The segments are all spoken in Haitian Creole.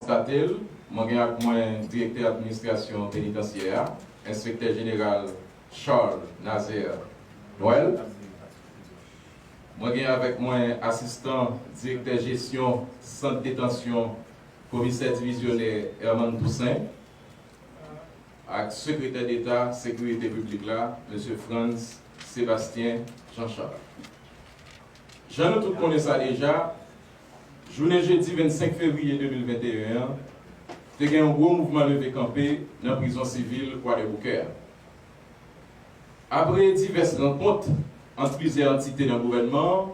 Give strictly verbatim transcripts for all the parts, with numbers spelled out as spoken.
konstate l, mwen gen ak mwen direktè administrasyon penitansyè a, enspektè jeneral Charles Nazaire Noël. Mwen gen avèk mwen asistan direktè jesyon sant detansyon, komisè divizyonè Herman Toussaint, ak sekretè deta sekirite piblik la, mesye Frantz Sébastien Jean Charles. Jan nou tout konnen sa deja, jounen jedi vennsenk fevriye de mil venteyen an, te gen yon gwo mouvman leve kanpe nan prizon sivil Kwadèboukè a. Apre divès rankont ant plizyè antite nan gouvènman an,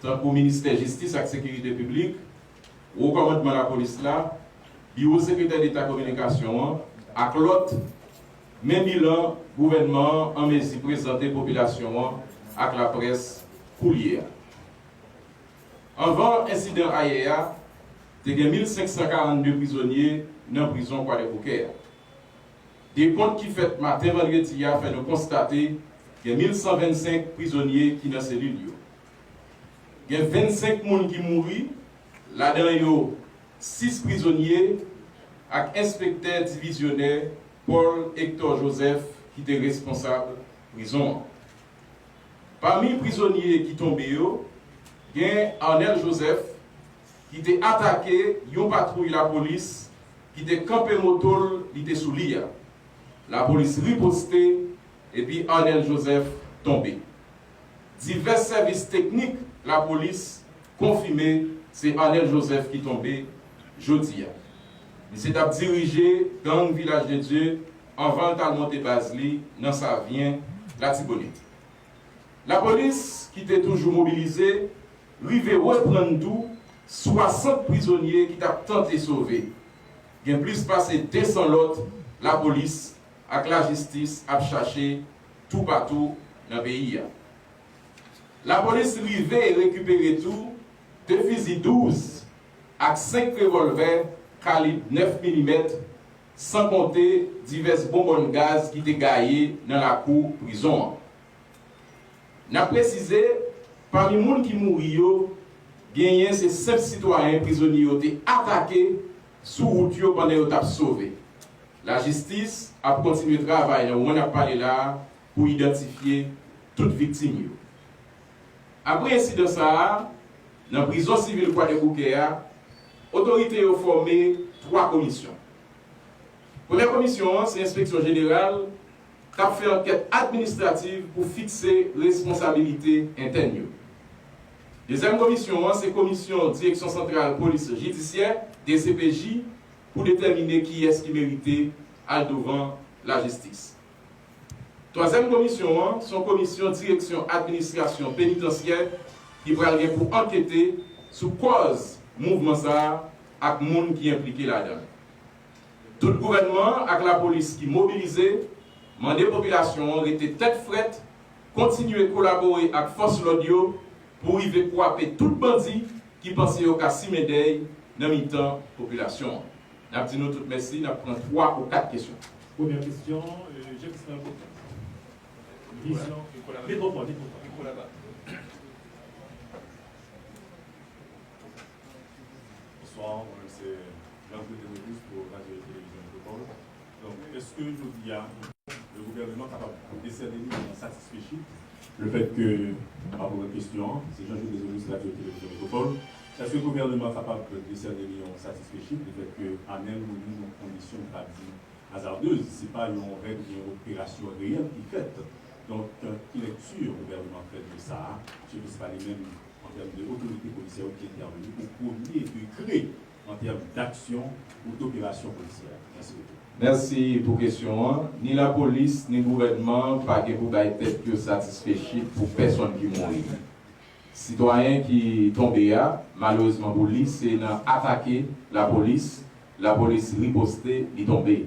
tankou Ministè Jistis ak Sekirite Piblik, Wo Kòmandman Lapolis la, Biwo Sekretè Deta Kominikasyon an, ak lòt, men bilan gouvènman an an mezi prezante popilasyon an ak laprès koulye a. Anvan ensidan ayè a, te gen mil senk san karannde prizonye nan prizon Kwadèboukè a. Dekont ki fèt maten vandredi a fè nou konstate gen mil san vennsenk prizonye ki nan selil yo. Gen vennsenk moun ki mouri, ladan yo sis prizonye ak enspektè divizyonè Paul Hector Joseph ki te responsab prizon an. Pami prizonye ki tonbe yo, gen Arnel Joseph, ki te atake yon patwouy lapolis ki te kanpe moto l li te sou li a. Lapolis riposte epi Arnel Joseph tonbe. Divès sèvis teknik lapolis konfime se Arnel Joseph ki tonbe jodi a. Misye t ap dirije gang Vilaj de Dye anvan l t al monte baz li nan Savyen, Latibonit. Lapolis, ki te toujou mobilize, rive reprann tou swasant prizonye ki t ap tante sove. Gen plis pase de san lòt lapolis ak lajistis ap chache toupatou nan peyi a. Lapolis rive rekipere tou de fizi douz ak senk revòlvè kalib nèf milimèt, san konte divès bonbòn gaz ki te gaye nan lakou prizon an. N ap presize, pami moun ki mouri yo, genyen se senp sitwayen prizonye yo te atake sou wout yo pandan yo t ap sove. Lajistis ap kontinye travay nan moman n ap pale la a pou idantifye tout viktim yo. Apre ensidan sa a, nan prizon sivil Kwadèboukè a, otorite yo fòme twa komisyon. Premyè komisyon an se enspeksyon jeneral k ap fè ankèt administrativ pou fikse responsabilite entèn yo. Dezyèm komisyon an se komisyon Direksyon Santral Polis Jidisyè, D C P J, pou detèmine kiyès ki merite al douvan lajistis. Twazyèm komisyon an se yon komisyon Direksyon Administrasyon Penitansyè ki pral gen pou ankete sou kòz mouvman sa a ak moun ki enplike ladan l. Tout gouvènman an ak lapolis ki mobilize mande popilasyon an rete tèt frèt, kontinye kolabore ak fòs lòd yo pou rive kwape tout bandi ki panse yo ka simen dèy nan mitan popilasyon an. N ap di nou tout mèsi, n ap pran twa ou kat kesyon. Premyè kesyon, euh, James Lambert. Vizyon. Mikwo, mikwo. Bonsoir, mwen se Jean-Claude Demetrius pou Radio et Télévision Métropole. Donk, èske jodi a, le gouvènman kapab desène li yon satisfechit? Le fèt ke, pa pou kesyon an, se Jean-Claude Demetrius, Radio et Télévision Métropole. Èske gouvènman kapab desène li yon satisfechit le fèt ke Arnel mouri nan kondisyon, nou ka di, azardez, se pa yon règ oubyen yon operasyon reyèl ki fèt. Donk, ki lèkti gouvènman fè de sa a? Misye plis pale menm an tèm de otorite polisyè yo ki entèveni o premye degre an tèm d'aksyon ou d'operasyon polisyè. Mèsi bokou. Mèsi pou kesyon an. Ni lapolis, ni gouvènman pa gen pou bay tèt yo satisfechit pou pèsonn ki mouri. Sitwayen ki tonbe a, malerezman pou li, se nan atake lapolis, lapolis riposte, li tonbe.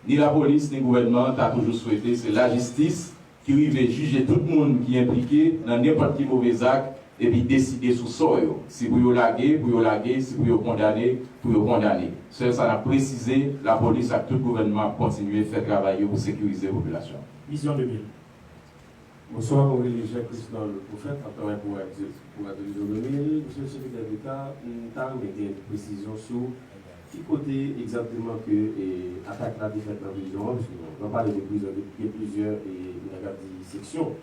Ni lapolis, ni gouvènman an ta toujou swete se lajistis ki rive jije tout moun ki enplike nan nenpòt ki move zak, epi deside sou sò yo. Si pou yo lage, pou yo lage, si pou yo kondane, pou yo kondane. Sèl sa n ap presize, lapolis ak tout gouvènman ap kontinye fè travay yo pou sekirize popilasyon an. Vizyon de mil. Bonswa, mwen rele Jean Christol Prophète, m ap travay pou radyo, pou radyo Vizyon de mil. Mesye Sekretè Deta, m ta renmen gen presizyon sou Ki kote egzakteman ke e, atak la te fèt nan prizon an? Paske bon, lè w pale de prizon, gen gen plizyè, e, m ta ka di, seksyon.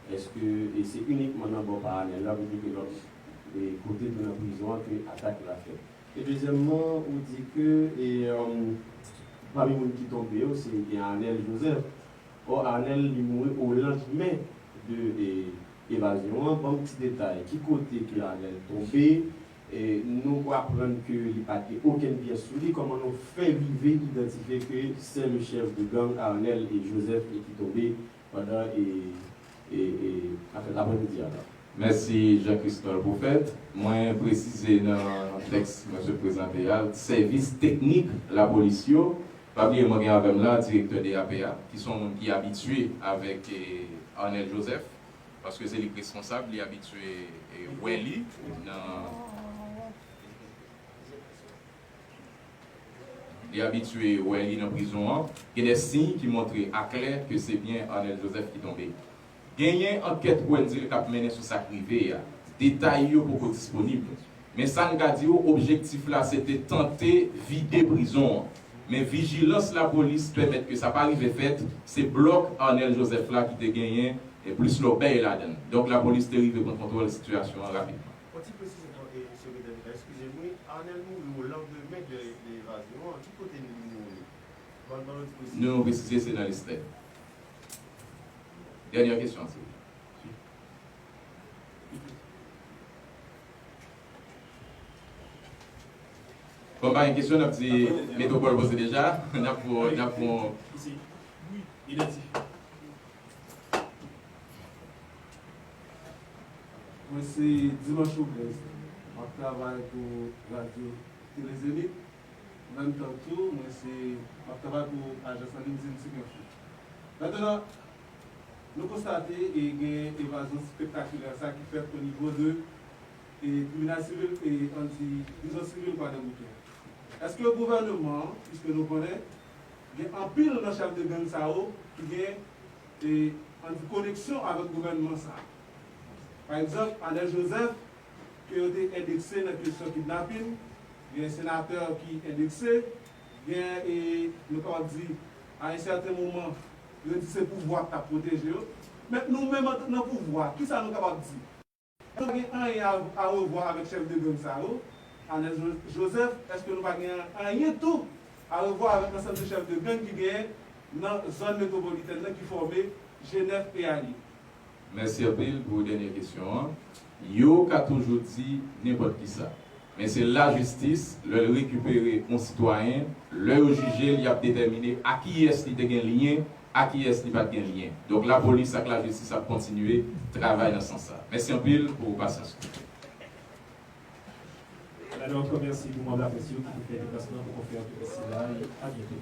Èske e, se inikman nan bò pa Arnel la, oubyen gen lòt e, kote tou nan prizon an ke atak la fèt? E dezyèmman, ou di ke e, um, pami moun ki tonbe yo, se gen Arnel Joseph. Ò, Arnel, li mouri o landmen de e, evazyon an. Ban m ti detay. Ki kote ke Arnel tonbe? E, nou aprann ke li pa t gen okenn pyès sou li. Kòman nou fè rive idantifye ke c'est le chef de gang Arnel e Joseph e ki tonbe pandan e, e, e, aprèmidi a la? Mèsi Jean Christol Prophète. Mwen presize nan tèks mwen sot prezante a, sèvis teknik lapolis yo, pa bliye mwen gen avè m la direktè D A P a, ki se yon moun ki abitye avèk e, Arnel Joseph, paske se li k responsab, li abitye e, wè li nan Li abitye wè li nan prizon an, gen de siy ki montre aklè ke se byen Arnel Joseph ki tonbe. Genyen ankèt Wendyl k ap mennen sou sa k rive a. Detay yo poko disponib. Men sa n ka di w, objektif la se te tante vide prizon an. Men vijilans lapolis pèmèt ke sa pa rive fèt, se blòk Arnel Joseph la ki te genyen e plis lòbèy ladan l. Donk lapolis te rive pran kontwòl sitiyasyon an rapidman. Yon ti presizyon, e, Sekretè Deta, eskize m, wi, Arnel mouri o landmen de, de evazyon an. Ki kote li mouri? Ban, ban nou ti presizyon. Nou presize se nan Lestè. Dènyè kesyon, silvouplè. Kòm pa gen kesyon, n ap di Metwopòl poze deja. N ap pran, n ap pran. Isi. Wi, idantifye. Mwen se Dimanche Robles. M ap travay pou radyo Tele Zenith. An menm tan tou, mwen se, m ap travay pou ajans an liy Zenith Security. Mentnan, nou konstate e gen evazyon spektakilè sa ki fèt o nivo de e tribinal sivil e ann di prizon sivil Kwadèboukè. Èske gouvènman an, piske nou konnen, gen anpil nan chèf de gang sa yo ki gen e ann di koneksyon avèk gouvènman sa a? Pa egzanp, Arnel Joseph, ke yo te endekse nan kesyon kidnapin, gen senatè ki endekse, gen, e, nou kapab di, a yon sèten moman, yo di se pouvwa k t ap pwoteje yo. Men nou menm an, nan pouvwa, kisa nou kapab di? Èske nou pa gen anyen a, a revwa avèk chèf de gang sa yo? Arnel Jo-, Joseph, èske nou pa gen anyen tou a revwa avèk ansanm de chèf de gang ki genyen nan zòn metwopolitèn nan ki fòme G nèf e alye? Mèsi anpil pou dènyè kesyon an. Yo ka toujou di nenpòt kisa. Men se lajistis, lè l rekipere yon sitwayen, lè yo jije l, y ap detèmine a kiyès li te gen lyen, a kiyès li pa t gen lyen. Donk, lapolis ak lajistis ap kontinye travay nan sans sa. Mèsi anpil pou pasyans nou. N ap di ankò mèsi pou manm laprès yo ki te fè deplasman pou konfè an tou sila e a byento.